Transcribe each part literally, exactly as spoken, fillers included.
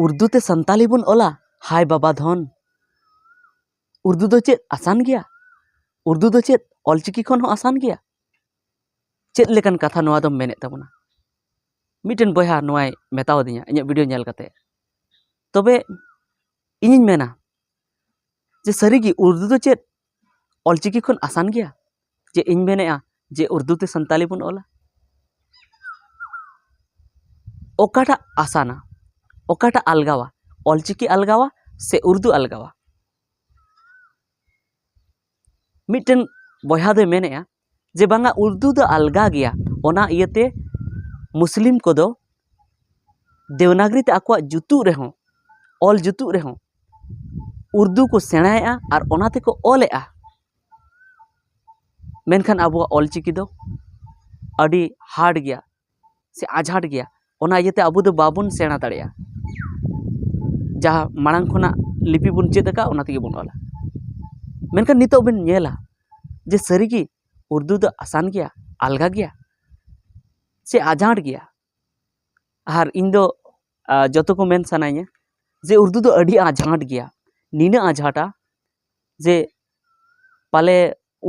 ᱩᱨᱫᱩ ᱛᱮ ᱥᱟᱱᱛᱟᱞᱤ ᱵᱚᱱ ᱚᱞᱟ? ᱦᱟᱭ ᱵᱟᱵᱟ ᱫᱷᱚᱱ, ᱩᱨᱫᱩ ᱫᱚ ᱪᱮᱫ ᱟᱥᱟᱱ ᱜᱮᱭᱟ? ᱩᱨᱫᱩ ᱫᱚ ᱪᱮᱫ ᱚᱞᱪᱤᱠᱤ ᱠᱷᱚᱱ ᱦᱚᱸ ᱟᱥᱟᱱ ᱜᱮᱭᱟ? ᱪᱮᱫ ᱞᱮᱠᱟᱱ ᱠᱟᱛᱷᱟ ᱱᱚᱣᱟ ᱫᱚᱢ ᱢᱮᱱᱮᱫ ᱛᱟᱵᱚᱱᱟ? ᱢᱤᱫᱴᱮᱱ ᱵᱚᱭᱦᱟ ᱱᱚᱣᱟᱭ ᱢᱮᱛᱟᱣᱟᱫᱤᱧᱟ ᱤᱧᱟᱹᱜ ᱵᱷᱤᱰᱤᱭᱳ ᱧᱮᱞ ᱠᱟᱛᱮ᱾ ᱛᱚᱵᱮ ᱤᱧᱤᱧ ᱢᱮᱱᱟ ᱡᱮ ᱥᱟᱹᱨᱤᱜᱮ ᱩᱨᱫᱩ ᱫᱚ ᱪᱮᱫ ᱚᱞᱪᱤᱠᱤ ᱠᱷᱚᱱ ᱟᱥᱟᱱ ᱜᱮᱭᱟ? ᱡᱮ ᱤᱧ ᱢᱮᱱᱮᱫᱼᱟ ᱡᱮ ᱩᱨᱫᱩ ᱛᱮ ᱥᱟᱱᱛᱟᱞᱤ ᱵᱚᱱ ᱚᱞᱟ? ᱚᱠᱟᱴᱟᱜ ᱟᱥᱟᱱᱟ? ᱚᱠᱟᱴᱟᱜ ᱟᱞᱜᱟᱣᱟ? ᱚᱞᱪᱤᱠᱤ ᱟᱞᱜᱟᱣᱟ ᱥᱮ ᱩᱨᱫᱩ ᱟᱞᱜᱟᱣᱟ? ᱢᱤᱫᱴᱮᱱ ᱵᱚᱭᱦᱟ ᱫᱚᱭ ᱢᱮᱱᱮᱫᱼᱟ ᱡᱮ ᱵᱟᱝᱟ, ᱩᱨᱫᱩ ᱫᱚ ᱟᱞᱜᱟ ᱜᱮᱭᱟ, ᱚᱱᱟ ᱤᱭᱟᱹᱛᱮ ᱢᱩᱥᱞᱤᱢ ᱠᱚᱫᱚ ᱫᱮᱣᱱᱟᱜᱽᱨᱤ ᱛᱮ ᱟᱠᱚᱣᱟᱜ ᱡᱩᱛᱩᱜ ᱨᱮᱦᱚᱸ, ᱚᱞ ᱡᱩᱛᱩᱜ ᱨᱮᱦᱚᱸ ᱩᱨᱫᱩ ᱠᱚ ᱥᱮᱬᱟᱭᱮᱫᱼᱟ ᱟᱨ ᱚᱱᱟ ᱛᱮᱠᱚ ᱚᱞᱮᱫᱼᱟ᱾ ᱢᱮᱱᱠᱷᱟᱱ ᱟᱵᱚᱣᱟᱜ ᱚᱞᱪᱤᱠᱤ ᱫᱚ ᱟᱹᱰᱤ ᱦᱟᱨᱰ ᱜᱮᱭᱟ ᱥᱮ ᱟᱡᱷᱟᱴ ᱜᱮᱭᱟ, ᱚᱱᱟ ᱤᱭᱟᱹᱛᱮ ᱟᱵᱚ ᱫᱚ ᱵᱟᱵᱚᱱ ᱥᱮᱬᱟ ᱫᱟᱲᱮᱭᱟᱜᱼᱟ᱾ ᱡᱟᱦᱟᱸ ᱢᱟᱲᱟᱝ ᱠᱷᱚᱱᱟᱜ ᱞᱤᱯᱤ ᱵᱚᱱ ᱪᱮᱫ ᱟᱠᱟᱫ, ᱚᱱᱟ ᱛᱮᱜᱮ ᱵᱚᱱ ᱚᱞᱟ᱾ ᱢᱮᱱᱠᱷᱟᱱ ᱱᱤᱛᱚᱜ ᱵᱮᱱ ᱧᱮᱞᱟ ᱡᱮ ᱥᱟᱹᱨᱤᱜᱮ ᱩᱨᱫᱩ ᱫᱚ ᱟᱥᱟᱱ ᱜᱮᱭᱟ, ᱟᱞᱜᱟ ᱜᱮᱭᱟ ᱥᱮ ᱟᱡᱷᱟᱴ ᱜᱮᱭᱟ? ᱟᱨ ᱤᱧ ᱫᱚ, ᱟ, ᱡᱚᱛᱚ ᱠᱚ ᱢᱮᱱ ᱥᱟᱱᱟᱧᱟ ᱡᱮ ᱩᱨᱫᱩ ᱫᱚ ᱟᱹᱰᱤ ᱟᱡᱷᱟᱴ ᱜᱮᱭᱟ᱾ ᱱᱤᱱᱟᱹᱜ ᱟᱡᱷᱟᱴᱟ ᱡᱮ ᱯᱟᱞᱮ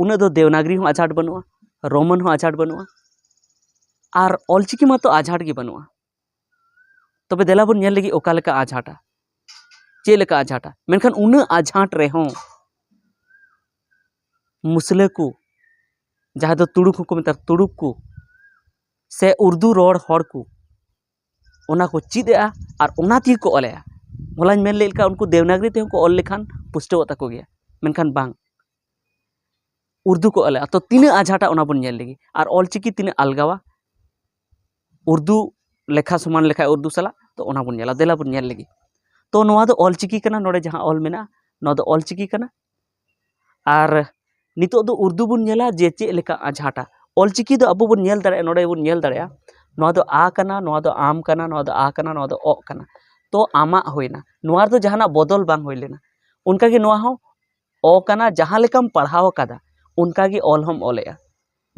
ᱩᱱᱟᱹᱜ ᱫᱚ ᱫᱮᱣᱱᱟᱜᱽᱨᱤ ᱦᱚᱸ ᱟᱡᱷᱟᱴ ᱵᱟᱹᱱᱩᱜᱼᱟ, ᱨᱳᱢᱟᱱ ᱦᱚᱸ ᱟᱡᱷᱟᱴ ᱵᱟᱹᱱᱩᱜᱼᱟ, ᱟᱨ ᱚᱞᱪᱤᱠᱤ ᱢᱟᱛᱚ ᱟᱡᱷᱟᱴ ᱜᱮ ᱵᱟᱹᱱᱩᱜᱼᱟ᱾ ᱛᱚᱵᱮ ᱫᱮᱞᱟ ᱵᱚᱱ ᱧᱮᱞ ᱞᱮᱜᱮ ᱚᱠᱟ ᱞᱮᱠᱟ ᱟᱡᱷᱟᱴᱟ, ᱪᱮᱫ ᱞᱮᱠᱟ ᱟᱡᱷᱟᱴᱟ᱾ ᱢᱮᱱᱠᱷᱟᱱ ᱩᱱᱟᱹᱜ ᱟᱡᱷᱟᱴ ᱨᱮᱦᱚᱸ ᱢᱩᱥᱞᱟᱹ ᱠᱚ, ᱡᱟᱦᱟᱸ ᱫᱚ ᱛᱩᱲᱩᱠ ᱦᱚᱸᱠᱚ ᱢᱮᱛᱟ ᱛᱩᱲᱩᱠ ᱠᱚ, ᱥᱮ ᱩᱨᱫᱩ ᱨᱚᱲ ᱦᱚᱲ ᱠᱚ ᱚᱱᱟ ᱠᱚ ᱪᱮᱫ ᱮᱜᱼᱟ ᱟᱨ ᱚᱱᱟ ᱛᱮᱜᱮ ᱠᱚ ᱚᱞᱮᱜᱼᱟ᱾ ᱦᱚᱞᱟᱧ ᱢᱮᱱ ᱞᱮᱫ ᱞᱮᱠᱟ, ᱩᱱᱠᱩ ᱫᱮᱣᱱᱟᱜᱽᱨᱤ ᱛᱮᱦᱚᱸ ᱠᱚ ᱚᱞ ᱞᱮᱠᱷᱟᱱ ᱯᱩᱥᱴᱟᱹᱣᱚᱜ ᱛᱟᱠᱚ ᱜᱮᱭᱟ, ᱢᱮᱱᱠᱷᱟᱱ ᱵᱟᱝ, ᱩᱨᱫᱩ ᱠᱚ ᱚᱞᱮᱜᱼᱟ᱾ ᱛᱚ ᱛᱤᱱᱟᱹᱜ ᱟᱡᱷᱟᱴᱟ ᱚᱱᱟ ᱵᱚᱱ ᱧᱮᱞ ᱞᱮᱜᱮ, ᱟᱨ ᱚᱞᱪᱤᱠᱤ ᱛᱤᱱᱟᱹᱜ ᱟᱞᱜᱟᱣᱟ ᱩᱨᱫᱩ ᱞᱮᱠᱷᱟ ᱥᱚᱢᱟᱱ ᱞᱮᱠᱷᱟᱡ ᱩᱨᱫᱩ ᱥᱟᱞᱟᱜ, ᱛᱚ ᱚᱱᱟ ᱵᱚᱱ ᱧᱮᱞᱟ᱾ ᱫᱮᱞᱟ ᱵᱚᱱ ᱧᱮᱞ ᱞᱮᱜᱮ᱾ ᱛᱚ ᱱᱚᱣᱟ ᱫᱚ ᱚᱞᱪᱤᱠᱤ ᱠᱟᱱᱟ, ᱱᱚᱰᱮ ᱡᱟᱦᱟᱸ ᱚᱞ ᱢᱮᱱᱟᱜᱼᱟ ᱱᱚᱣᱟ ᱫᱚ ᱚᱞᱪᱤᱠᱤ ᱠᱟᱱᱟ᱾ ᱟᱨ ᱱᱤᱛᱚᱜ ᱫᱚ ᱩᱨᱫᱩ ᱵᱚᱱ ᱧᱮᱞᱟ ᱡᱮ ᱪᱮᱫ ᱞᱮᱠᱟ ᱟᱡᱷᱟᱴᱟ᱾ ᱚᱞᱪᱤᱠᱤ ᱫᱚ ᱟᱵᱚ ᱵᱚᱱ ᱧᱮᱞ ᱫᱟᱲᱮᱭᱟᱜᱼᱟ, ᱱᱚᱰᱮ ᱵᱚᱱ ᱧᱮᱞ ᱫᱟᱲᱮᱭᱟᱜᱼᱟ, ᱱᱚᱣᱟ ᱫᱚ ᱟ ᱠᱟᱱᱟ, ᱱᱚᱣᱟ ᱫᱚ ᱟᱢ ᱠᱟᱱᱟ, ᱱᱚᱣᱟ ᱫᱚ ᱟ ᱠᱟᱱᱟ, ᱱᱚᱣᱟ ᱫᱚ ᱚᱜ ᱠᱟᱱᱟ᱾ ᱛᱚ ᱟᱢᱟᱜ ᱦᱩᱭᱱᱟ, ᱱᱚᱣᱟ ᱨᱮᱫᱚ ᱡᱟᱦᱟᱱᱟᱜ ᱵᱚᱫᱚᱞ ᱵᱟᱝ ᱦᱩᱭ ᱞᱮᱱᱟ᱾ ᱚᱱᱠᱟᱜᱮ ᱱᱚᱣᱟ ᱦᱚᱸ ᱚ ᱠᱟᱱᱟ, ᱡᱟᱦᱟᱸ ᱞᱮᱠᱟᱢ ᱯᱟᱲᱦᱟᱣ ᱟᱠᱟᱫᱟ ᱚᱱᱠᱟᱜᱮ ᱚᱞ ᱦᱚᱸᱢ ᱚᱞᱮᱜᱼᱟ᱾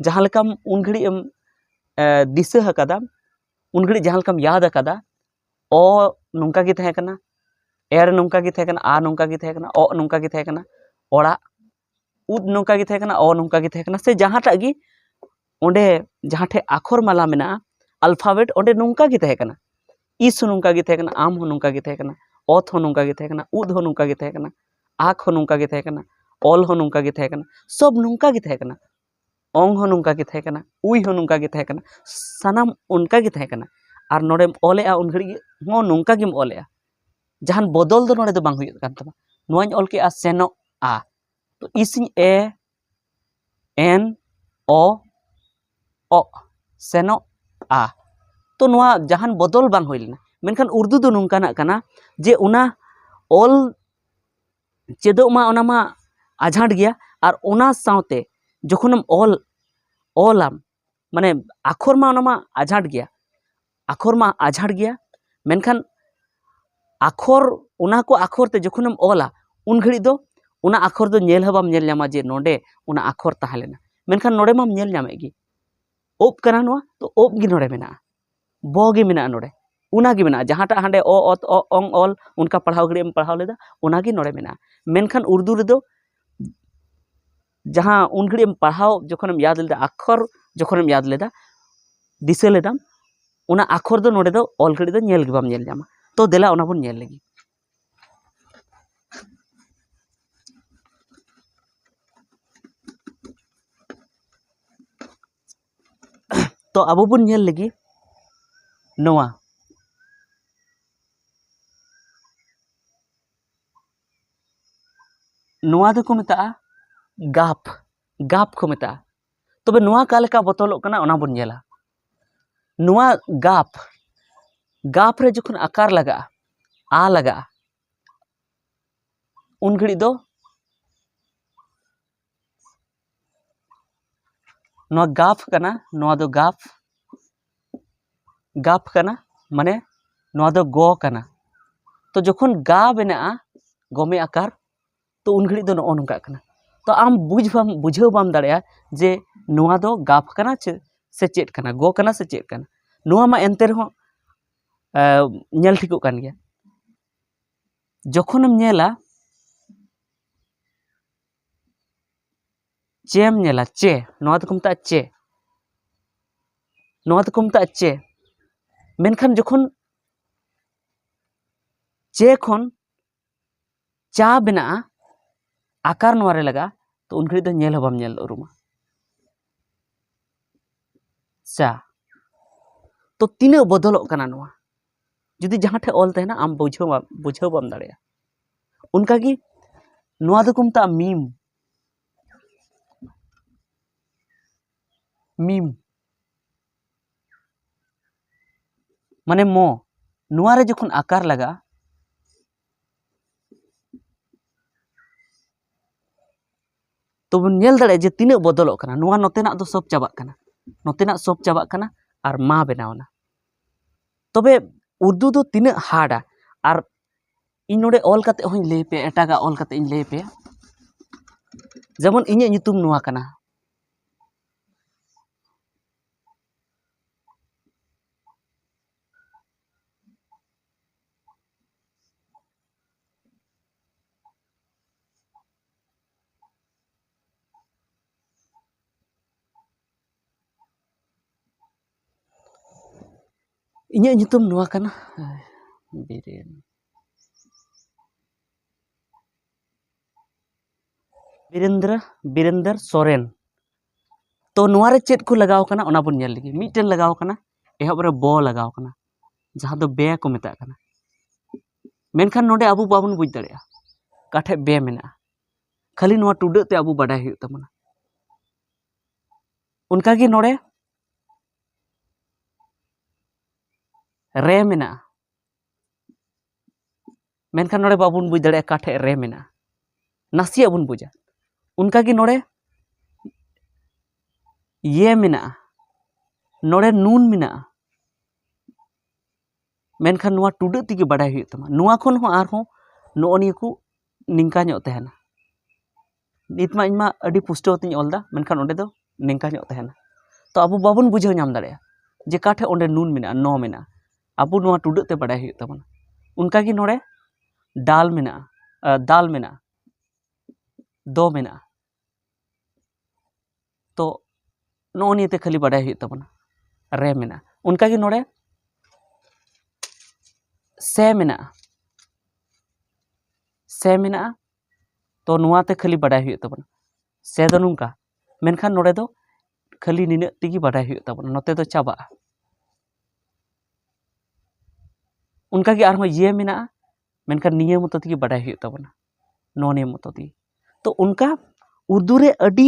ᱡᱟᱦᱟᱸ ᱞᱮᱠᱟᱢ ᱩᱱ ᱜᱷᱟᱹᱲᱤᱡ ᱮᱢ, ᱮ, ᱫᱤᱥᱟᱹ ᱟᱠᱟᱫᱟ, ᱩᱱ ᱜᱷᱟᱹᱲᱤᱡ ᱡᱟᱦᱟᱸ ᱞᱮᱠᱟᱢ ᱭᱟᱫ ᱟᱠᱟᱫᱟ, ᱚ ᱱᱚᱝᱠᱟ ᱜᱮ ᱛᱟᱦᱮᱸ ᱠᱟᱱᱟ, ᱮᱲ ᱱᱚᱝᱠᱟ ᱜᱮ ᱛᱟᱦᱮᱸ ᱠᱟᱱᱟ, ᱟ ᱱᱚᱝᱠᱟ ᱜᱮ ᱛᱟᱦᱮᱸ ᱠᱟᱱᱟ, ᱚ ᱱᱚᱝᱠᱟ ᱜᱮ ᱛᱟᱦᱮᱸ ᱠᱟᱱᱟ, ᱚᱲᱟᱜ, ᱩᱫ ᱱᱚᱝᱠᱟ ᱜᱮ ᱛᱟᱦᱮᱸ ᱠᱟᱱᱟ, ᱚ ᱱᱚᱝᱠᱟ ᱜᱮ ᱛᱟᱦᱮᱸ ᱠᱟᱱᱟ, ᱥᱮ ᱡᱟᱦᱟᱸᱴᱟᱜ ᱜᱮ ᱚᱸᱰᱮ ᱡᱟᱦᱟᱸ ᱴᱷᱮᱡ ᱟᱠᱷᱚᱨ ᱢᱟᱞᱟ ᱢᱮᱱᱟᱜᱼᱟ, ᱟᱞᱯᱷᱟᱵᱮᱴ, ᱚᱸᱰᱮ ᱱᱚᱝᱠᱟ ᱜᱮ ᱛᱟᱦᱮᱸ ᱠᱟᱱᱟ᱾ ᱤᱥ ᱦᱚᱸ ᱱᱚᱝᱠᱟ ᱜᱮ ᱛᱟᱦᱮᱸ ᱠᱟᱱᱟ, ᱟᱢ ᱦᱚᱸ ᱱᱚᱝᱠᱟ ᱜᱮ ᱛᱟᱦᱮᱸ ᱠᱟᱱᱟ, ᱚᱛ ᱦᱚᱸ ᱱᱚᱝᱠᱟ ᱜᱮ ᱛᱟᱦᱮᱸ ᱠᱟᱱᱟ, ᱩᱫ ᱦᱚᱸ ᱱᱚᱝᱠᱟ ᱜᱮ ᱛᱟᱦᱮᱸ ᱠᱟᱱᱟ, ᱟᱠ ᱦᱚᱸ ᱱᱚᱝᱠᱟ ᱜᱮ ᱛᱟᱦᱮᱸ ᱠᱟᱱᱟ, ᱚᱞ ᱦᱚᱸ ᱱᱚᱝᱠᱟ ᱜᱮ ᱛᱟᱦᱮᱸ ᱠᱟᱱᱟ, ᱥᱚᱵ ᱱᱚᱝᱠᱟ ᱜᱮ ᱛᱟᱦᱮᱸ ᱠᱟᱱᱟ, ᱚᱝ ᱦᱚᱸ ᱱᱚᱝᱠᱟ ᱜᱮ ᱛᱟᱦᱮᱸ ᱠᱟᱱᱟ, ᱩᱭ ᱦᱚᱸ ᱱᱚᱝᱠᱟ ᱜᱮ ᱛᱟᱦᱮᱸ ᱠᱟᱱᱟ, ᱥᱟᱱᱟᱢ ᱚᱱᱠᱟ ᱜᱮ ᱛᱟᱦᱮᱸ ᱠᱟᱱᱟ᱾ ᱟᱨ ᱱᱚᱰᱮᱢ ᱚᱞᱮᱜᱼᱟ, ᱩᱱ ᱜᱷᱟᱹᱲᱤᱡ ᱜᱮ ᱦᱚᱸ ᱱᱚᱝᱠᱟ ᱜᱮᱢ ᱚᱞᱮᱜᱼᱟ᱾ ᱡᱟᱦᱟᱱ ᱵᱚᱫᱚᱞ ᱫᱚ ᱱᱚᱰᱮ ᱫᱚ ᱵᱟᱝ ᱦᱩᱭᱩᱜ ᱠᱟᱱ ᱛᱟᱢᱟ᱾ ᱱᱚᱣᱟᱧ ᱚᱞ ᱠᱮᱜᱼᱟ ᱥᱮᱱᱚᱜᱼᱟ, ᱛᱚ ᱤᱥᱤᱧ ᱮ, ᱮᱱ, ᱚ, ᱚᱜ, ᱥᱮᱱᱚᱜᱼᱟ᱾ ᱛᱚ ᱱᱚᱣᱟ ᱡᱟᱦᱟᱱ ᱵᱚᱫᱚᱞ ᱵᱟᱝ ᱦᱩᱭ ᱞᱮᱱᱟ᱾ ᱢᱮᱱᱠᱷᱟᱱ ᱩᱨᱫᱩ ᱫᱚ ᱱᱚᱝᱠᱟᱱᱟᱜ ᱠᱟᱱᱟ ᱡᱮ ᱚᱱᱟ ᱚᱞ ᱪᱮᱫᱚᱜ ᱢᱟ, ᱚᱱᱟ ᱢᱟ ᱟᱡᱷᱟᱸᱴ ᱜᱮᱭᱟ, ᱟᱨ ᱚᱱᱟ ᱥᱟᱶᱛᱮ ᱡᱚᱠᱷᱚᱱᱮᱢ ᱚᱞ, ᱚᱞᱟᱢ, ᱢᱟᱱᱮ ᱟᱠᱷᱚᱨ ᱢᱟ ᱚᱱᱟ ᱢᱟ ᱟᱡᱷᱟᱸᱴ ᱜᱮᱭᱟ, ᱟᱠᱷᱚᱨ ᱢᱟ ᱟᱡᱷᱟᱸᱴ ᱜᱮᱭᱟ, ᱢᱮᱱᱠᱷᱟᱱ ᱟᱠᱷᱚᱨ, ᱚᱱᱟ ᱠᱚ ᱟᱠᱷᱚᱨ ᱛᱮ ᱡᱚᱠᱷᱚᱱᱮᱢ ᱚᱞᱟ, ᱩᱱ ᱜᱷᱟᱹᱲᱤᱡ ᱫᱚ ᱚᱱᱟ ᱟᱠᱷᱚᱨ ᱫᱚ ᱧᱮᱞ ᱦᱚᱸ ᱵᱟᱢ ᱧᱮᱞ ᱧᱟᱢᱟ ᱡᱮ ᱱᱚᱰᱮ ᱚᱱᱟ ᱟᱠᱷᱚᱨ ᱛᱟᱦᱮᱸ ᱞᱮᱱᱟ, ᱢᱮᱱᱠᱷᱟᱱ ᱱᱚᱰᱮ ᱢᱟᱢ ᱧᱮᱞ ᱧᱟᱢᱮᱫ ᱜᱮ᱾ ᱳᱵ ᱠᱟᱱᱟ ᱱᱚᱣᱟ, ᱛᱚ ᱳᱵ ᱜᱮ ᱱᱚᱰᱮ ᱢᱮᱱᱟᱜᱼᱟ, ᱵᱚ ᱜᱮ ᱢᱮᱱᱟᱜᱼᱟ ᱱᱚᱰᱮ, ᱚᱱᱟ ᱜᱮ ᱢᱮᱱᱟᱜᱼᱟ᱾ ᱡᱟᱦᱟᱸᱴᱟᱜ ᱦᱟᱸᱰᱮ ᱚ, ᱚᱛ, ᱚ, ᱚᱝ, ᱚᱞ, ᱚᱱᱠᱟ ᱯᱟᱲᱦᱟᱣ ᱜᱷᱟᱹᱲᱤᱡ ᱮᱢ ᱯᱟᱲᱦᱟᱣ ᱞᱮᱫᱟ, ᱚᱱᱟ ᱜᱮ ᱱᱚᱰᱮ ᱢᱮᱱᱟᱜᱼᱟ᱾ ᱢᱮᱱᱠᱷᱟᱱ ᱩᱨᱫᱩ ᱨᱮᱫᱚ ᱡᱟᱦᱟᱸ ᱩᱱ ᱜᱷᱟᱹᱲᱤᱡ ᱮᱢ ᱯᱟᱲᱦᱟᱣ, ᱡᱚᱠᱷᱚᱱᱮᱢ ᱭᱟᱫ ᱞᱮᱫᱟ, ᱟᱠᱷᱚᱨ ᱡᱚᱠᱷᱚᱱᱮᱢ ᱭᱟᱫ ᱞᱮᱫᱟ, ᱫᱤᱥᱟᱹ ᱞᱮᱫᱟᱢ, ᱚᱱᱟ ᱟᱠᱷᱚᱨ ᱫᱚ ᱱᱚᱰᱮ ᱫᱚ ᱚᱞ ᱜᱷᱟᱹᱲᱤᱡ ᱫᱚ ᱧᱮᱞ ᱜᱮ ᱵᱟᱢ ᱧᱮᱞ ᱧᱟᱢᱟ᱾ ᱛᱚ ᱫᱮᱞᱟ ᱚᱱᱟ ᱵᱚᱱ ᱧᱮᱞ ᱞᱮᱜᱮ᱾ ᱛᱚ ᱟᱵᱚ ᱵᱚᱱ ᱧᱮᱞ ᱞᱮᱜᱮ ᱱᱚᱣᱟ, ᱱᱚᱣᱟ ᱫᱚᱠᱚ ᱢᱮᱛᱟᱜᱼᱟ ᱜᱟᱯ, ᱜᱟᱯ ᱠᱚ ᱢᱮᱛᱟᱜᱼᱟ᱾ ᱛᱚᱵᱮ ᱱᱚᱣᱟ ᱚᱠᱟ ᱞᱮᱠᱟ ᱵᱚᱫᱚᱞᱚᱜ ᱠᱟᱱᱟ, ᱚᱱᱟ ᱵᱚᱱ ᱧᱮᱞᱟ᱾ ᱱᱚᱣᱟ ᱜᱟᱯ, ᱜᱟᱯ ᱨᱮ ᱡᱚᱠᱷᱚᱱ ᱟᱠᱟᱨ ᱞᱟᱜᱟᱜᱼᱟ, ᱟ ᱞᱟᱜᱟᱜᱼᱟ, ᱩᱱ ᱜᱷᱟᱹᱲᱤᱡ ᱫᱚ ᱱᱚᱣᱟ ᱜᱟᱯ ᱠᱟᱱᱟ, ᱱᱚᱣᱟ ᱫᱚ ᱜᱟᱯ, ᱜᱟᱯ ᱠᱟᱱᱟ, ᱢᱟᱱᱮ ᱱᱚᱣᱟ ᱫᱚ ᱜᱚ ᱠᱟᱱᱟ᱾ ᱛᱚ ᱡᱚᱠᱷᱚᱱ ᱜᱟ ᱵᱮᱱᱟᱜᱼᱟ, ᱜᱚᱢᱮ ᱟᱠᱟᱨ, ᱛᱚ ᱩᱱ ᱜᱷᱟᱹᱲᱤᱡ ᱫᱚ ᱱᱚᱜᱼᱚ ᱱᱚᱝᱠᱟᱜ ᱠᱟᱱᱟ᱾ ᱛᱚ ᱟᱢ ᱵᱩᱡᱽ ᱵᱟᱢ, ᱵᱩᱡᱷᱟᱹᱣ ᱵᱟᱢ ᱫᱟᱲᱮᱭᱟᱜᱼᱟ ᱡᱮ ᱱᱚᱣᱟ ᱫᱚ ᱜᱟᱯ ᱠᱟᱱᱟ ᱪᱮ, ᱥᱮ ᱪᱮᱫ ᱠᱟᱱᱟ, ᱜᱚ ᱠᱟᱱᱟ ᱥᱮ ᱪᱮᱫ ᱠᱟᱱᱟ᱾ ᱱᱚᱣᱟ ᱢᱟ ᱮᱱᱛᱮ ᱨᱮᱦᱚᱸ ᱧᱮᱞ ᱴᱷᱤᱠᱚᱜ ᱠᱟᱱ ᱜᱮᱭᱟ᱾ ᱡᱚᱠᱷᱚᱱᱮᱢ ᱧᱮᱞᱟ, ᱪᱮᱢ ᱧᱮᱞᱟ, ᱪᱮ, ᱱᱚᱣᱟ ᱫᱚᱠᱚ ᱢᱮᱛᱟᱜᱼᱟ ᱪᱮ, ᱱᱚᱣᱟ ᱫᱚᱠᱚ ᱢᱮᱛᱟᱜᱼᱟ ᱪᱮ᱾ ᱢᱮᱱᱠᱷᱟᱱ ᱡᱚᱠᱷᱚᱱ ᱪᱮ ᱠᱷᱚᱱ ᱪᱟ ᱵᱮᱱᱟᱜᱼᱟ, ᱟᱠᱟᱨ ᱱᱚᱣᱟ ᱨᱮ ᱞᱟᱜᱟᱜᱼᱟ, ᱛᱚ ᱩᱱ ᱜᱷᱟᱹᱲᱤᱡ ᱫᱚ ᱧᱮᱞ ᱦᱚᱸ ᱵᱟᱢ ᱧᱮᱞ ᱩᱨᱩᱢᱟ᱾ ᱪᱟ᱾ ᱛᱚ ᱛᱤᱱᱟᱹᱜ ᱵᱚᱫᱚᱞᱚᱜ ᱠᱟᱱᱟ ᱱᱚᱣᱟ? ᱡᱩᱫᱤ ᱡᱟᱦᱟᱸ ᱴᱷᱮᱱ ᱚᱞ ᱛᱟᱦᱮᱱᱟ, ᱟᱢ ᱵᱩᱡᱷᱟᱹᱣ ᱵᱟᱢ, ᱵᱩᱡᱷᱟᱹᱣ ᱵᱟᱢ ᱫᱟᱲᱮᱭᱟᱜᱼᱟ᱾ ᱚᱱᱠᱟᱜᱮ ᱱᱚᱣᱟ ᱫᱚᱠᱚ ᱢᱮᱛᱟᱜᱼᱟ ᱢᱤᱢ᱾ ᱢᱤᱢ ᱢᱟᱱᱮ ᱢᱚ᱾ ᱱᱚᱣᱟ ᱨᱮ ᱡᱚᱠᱷᱚᱱ ᱟᱠᱟᱨ ᱞᱟᱜᱟᱜᱼᱟ, ᱛᱚᱵᱚᱱ ᱧᱮᱞ ᱫᱟᱲᱮᱭᱟᱜᱼᱟ ᱡᱮ ᱛᱤᱱᱟᱹᱜ ᱵᱚᱫᱚᱞᱚᱜ ᱠᱟᱱᱟ᱾ ᱱᱚᱣᱟ ᱱᱚᱛᱮᱱᱟᱜ ᱫᱚ ᱥᱚᱵ ᱪᱟᱵᱟᱜ ᱠᱟᱱᱟ, ᱱᱚᱛᱮᱱᱟᱜ ᱥᱚᱵ ᱪᱟᱵᱟᱜ ᱠᱟᱱᱟ ᱟᱨ ᱢᱟ ᱵᱮᱱᱟᱣ ᱮᱱᱟ᱾ ᱛᱚᱵᱮ ᱩᱨᱫᱩ ᱫᱚ ᱛᱤᱱᱟᱹᱜ ᱦᱟᱨᱰᱟ, ᱟᱨ ᱤᱧ ᱱᱚᱰᱮ ᱚᱞ ᱠᱟᱛᱮ ᱦᱚᱸᱧ ᱞᱟᱹᱭ ᱯᱮᱭᱟ, ᱮᱴᱟᱜᱟᱜ ᱚᱞ ᱠᱟᱛᱮ ᱤᱧ ᱞᱟᱹᱭ ᱯᱮᱭᱟ᱾ ᱡᱮᱢᱚᱱ ᱤᱧᱟᱹᱜ ᱧᱩᱛᱩᱢ ᱱᱚᱣᱟ ᱠᱟᱱᱟ, ᱤᱧᱟᱹᱜ ᱧᱩᱛᱩᱢ ᱱᱚᱣᱟ ᱠᱟᱱᱟ, ᱵᱤᱨᱮᱱ, ᱵᱤᱨᱮᱱᱫᱨᱚ, ᱵᱤᱨᱮᱱᱫᱨ ᱥᱚᱨᱮᱱ᱾ ᱛᱚ ᱱᱚᱣᱟ ᱨᱮ ᱪᱮᱫ ᱠᱚ ᱞᱟᱜᱟᱣ ᱠᱟᱱᱟ, ᱚᱱᱟ ᱵᱚᱱ ᱧᱮᱞ ᱞᱮᱜᱮ᱾ ᱢᱤᱫᱴᱮᱱ ᱞᱟᱜᱟᱣ ᱠᱟᱱᱟ, ᱮᱦᱚᱵ ᱨᱮ ᱵᱚ ᱞᱟᱜᱟᱣ ᱠᱟᱱᱟ, ᱡᱟᱦᱟᱸ ᱫᱚ ᱵᱮ ᱠᱚ ᱢᱮᱛᱟᱜ ᱠᱟᱱᱟ᱾ ᱢᱮᱱᱠᱷᱟᱱ ᱱᱚᱰᱮ ᱟᱵᱚ ᱵᱟᱵᱚᱱ ᱵᱩᱡᱽ ᱫᱟᱲᱮᱭᱟᱜᱼᱟ ᱚᱠᱟ ᱴᱷᱮᱡ ᱵᱮ ᱢᱮᱱᱟᱜᱼᱟ, ᱠᱷᱟᱹᱞᱤ ᱱᱚᱣᱟ ᱴᱩᱰᱟᱹᱜ ᱛᱮ ᱟᱵᱚ ᱵᱟᱰᱟᱭ ᱦᱩᱭᱩᱜ ᱛᱟᱵᱚᱱᱟ᱾ ᱚᱱᱠᱟᱜᱮ ᱱᱚᱰᱮ ᱨᱮ ᱢᱮᱱᱟᱜᱼᱟ, ᱢᱮᱱᱠᱷᱟᱱ ᱱᱚᱰᱮ ᱵᱟᱵᱚᱱ ᱵᱩᱡᱽ ᱫᱟᱲᱮᱭᱟᱜᱼᱟ ᱚᱠᱟ ᱴᱷᱮᱡ ᱨᱮ ᱢᱮᱱᱟᱜᱼᱟ, ᱱᱟᱥᱮᱭᱟᱜ ᱵᱚᱱ ᱵᱩᱡᱟ᱾ ᱚᱱᱠᱟᱜᱮ ᱱᱚᱰᱮ ᱭᱮ ᱢᱮᱱᱟᱜᱼᱟ, ᱱᱚᱰᱮ ᱱᱩᱱ ᱢᱮᱱᱟᱜᱼᱟ, ᱢᱮᱱᱠᱷᱟᱱ ᱱᱚᱣᱟ ᱴᱩᱰᱟᱹᱜ ᱛᱮᱜᱮ ᱵᱟᱰᱟᱭ ᱦᱩᱭᱩᱜ ᱛᱟᱢᱟ᱾ ᱱᱚᱣᱟ ᱠᱷᱚᱱ ᱦᱚᱸ ᱟᱨᱦᱚᱸ ᱱᱚᱜᱼᱚ ᱱᱤᱭᱟᱹ ᱠᱚ ᱱᱤᱝᱠᱟ ᱧᱚᱜ ᱛᱟᱦᱮᱱᱟ᱾ ᱱᱤᱛ ᱢᱟ ᱤᱧ ᱢᱟ ᱟᱹᱰᱤ ᱯᱩᱥᱴᱟᱹᱣ ᱛᱤᱧ ᱚᱞ ᱮᱫᱟ, ᱢᱮᱱᱠᱷᱟᱱ ᱚᱸᱰᱮ ᱫᱚ ᱱᱤᱝᱠᱟ ᱧᱚᱜ ᱛᱟᱦᱮᱱᱟ᱾ ᱛᱚ ᱟᱵᱚ ᱵᱟᱵᱚᱱ ᱵᱩᱡᱷᱟᱹᱣ ᱧᱟᱢ ᱫᱟᱲᱮᱭᱟᱜᱼᱟ ᱡᱮ ᱚᱠᱟ ᱴᱷᱮᱡ ᱚᱸᱰᱮ ᱱᱩᱱ ᱢᱮᱱᱟᱜᱼᱟ, ᱱᱚ ᱢᱮᱱᱟᱜᱼᱟ᱾ ᱟᱵᱚ ᱱᱚᱣᱟ ᱴᱩᱰᱟᱹᱜ ᱛᱮ ᱵᱟᱰᱟᱭ ᱦᱩᱭᱩᱜ ᱛᱟᱵᱚᱱᱟ᱾ ᱚᱱᱠᱟᱜᱮ ᱱᱚᱰᱮ ᱰᱟᱞ ᱢᱮᱱᱟᱜᱼᱟ, ᱟᱨ ᱫᱟᱞ ᱢᱮᱱᱟᱜᱼᱟ, ᱫᱚ ᱢᱮᱱᱟᱜᱼᱟ᱾ ᱛᱚ ᱱᱚᱜᱼᱚ ᱱᱤᱭᱟᱹᱛᱮ ᱠᱷᱟᱹᱞᱤ ᱵᱟᱰᱟᱭ ᱦᱩᱭᱩᱜ ᱛᱟᱵᱚᱱᱟ, ᱨᱮ ᱢᱮᱱᱟᱜᱼᱟ᱾ ᱚᱱᱠᱟᱜᱮ ᱱᱚᱰᱮ ᱥᱮ ᱢᱮᱱᱟᱜᱼᱟ, ᱥᱮ ᱢᱮᱱᱟᱜᱼᱟ᱾ ᱛᱚ ᱱᱚᱣᱟᱛᱮ ᱠᱷᱟᱹᱞᱤ ᱵᱟᱰᱟᱭ ᱦᱩᱭᱩᱜ ᱛᱟᱵᱚᱱᱟ, ᱥᱮ ᱫᱚ ᱱᱚᱝᱠᱟ, ᱢᱮᱱᱠᱷᱟᱱ ᱱᱚᱰᱮ ᱫᱚ ᱠᱷᱟᱹᱞᱤ ᱱᱤᱱᱟᱹᱜ ᱛᱮᱜᱮ ᱵᱟᱰᱟᱭ ᱦᱩᱭᱩᱜ ᱛᱟᱵᱚᱱᱟ, ᱱᱚᱛᱮ ᱫᱚ ᱪᱟᱵᱟᱜᱼᱟ᱾ ᱚᱱᱠᱟᱜᱮ ᱟᱨᱦᱚᱸ ᱤᱭᱟᱹ ᱢᱮᱱᱟᱜᱼᱟ, ᱢᱮᱱᱠᱷᱟᱱ ᱱᱤᱭᱟᱹ ᱢᱚᱛᱚ ᱛᱮᱜᱮ ᱵᱟᱰᱟᱭ ᱦᱩᱭᱩᱜ ᱛᱟᱵᱚᱱᱟ, ᱱᱚᱜᱼᱚ ᱱᱤᱭᱟᱹ ᱢᱚᱛᱚ ᱛᱮᱜᱮ᱾ ᱛᱚ ᱚᱱᱠᱟ ᱩᱨᱫᱩ ᱨᱮ ᱟᱹᱰᱤ